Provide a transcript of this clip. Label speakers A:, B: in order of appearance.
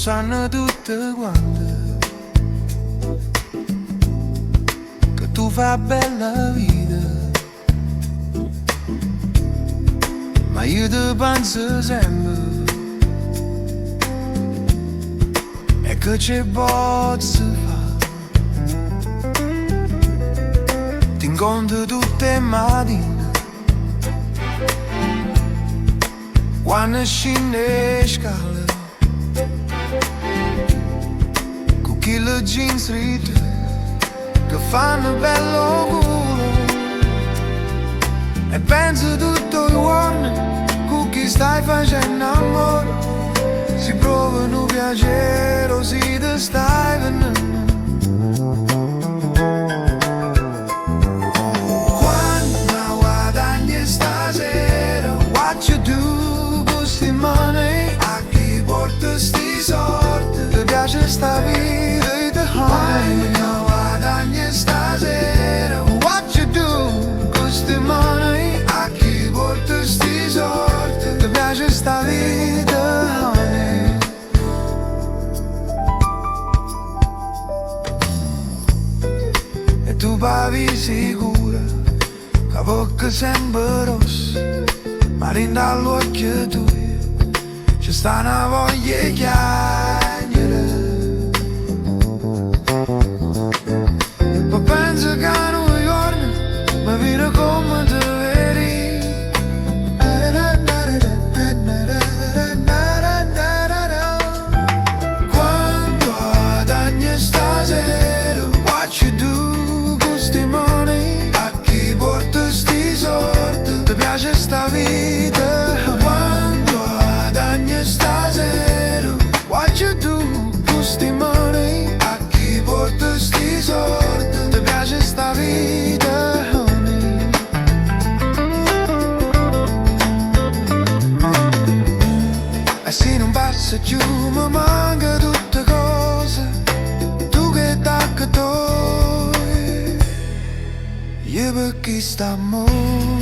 A: Sanno tutte quante che tu fai bella vita, ma io te penso sempre e che ce posso fare? Ti incontro tutte le mattine quando scende scale con quelle jeans ritte che fanno bello culo e penso tutto il giorno con chi stai facendo amore si prova un piacere o si te stai venendo. Quando guadagni stasera, what you do con sti money? A chi porta sti soldi? Ti piace sta vita e te honey? Quando guadagni stasera, what you do con sti money? A chi porta sti soldi? Ti piace sta vita, honey? E tu pavi sicura che la bocca sempre rossa, ma dentro all'occhio tuo ci sta una voglia di chiagnere. E poi penso che un giorno mi vedo come te vedi. Quando guadagni stasera, what you do con sti money? A chi porta sti soldi? Ti piace sta vita? Quando guadagni stasera, what you do con sti money? A chi porta sti soldi? Ti piace sta vita, honey? E se non passa più mi manca tutte cose. Tu che tacca toi. Io per chi sta amore.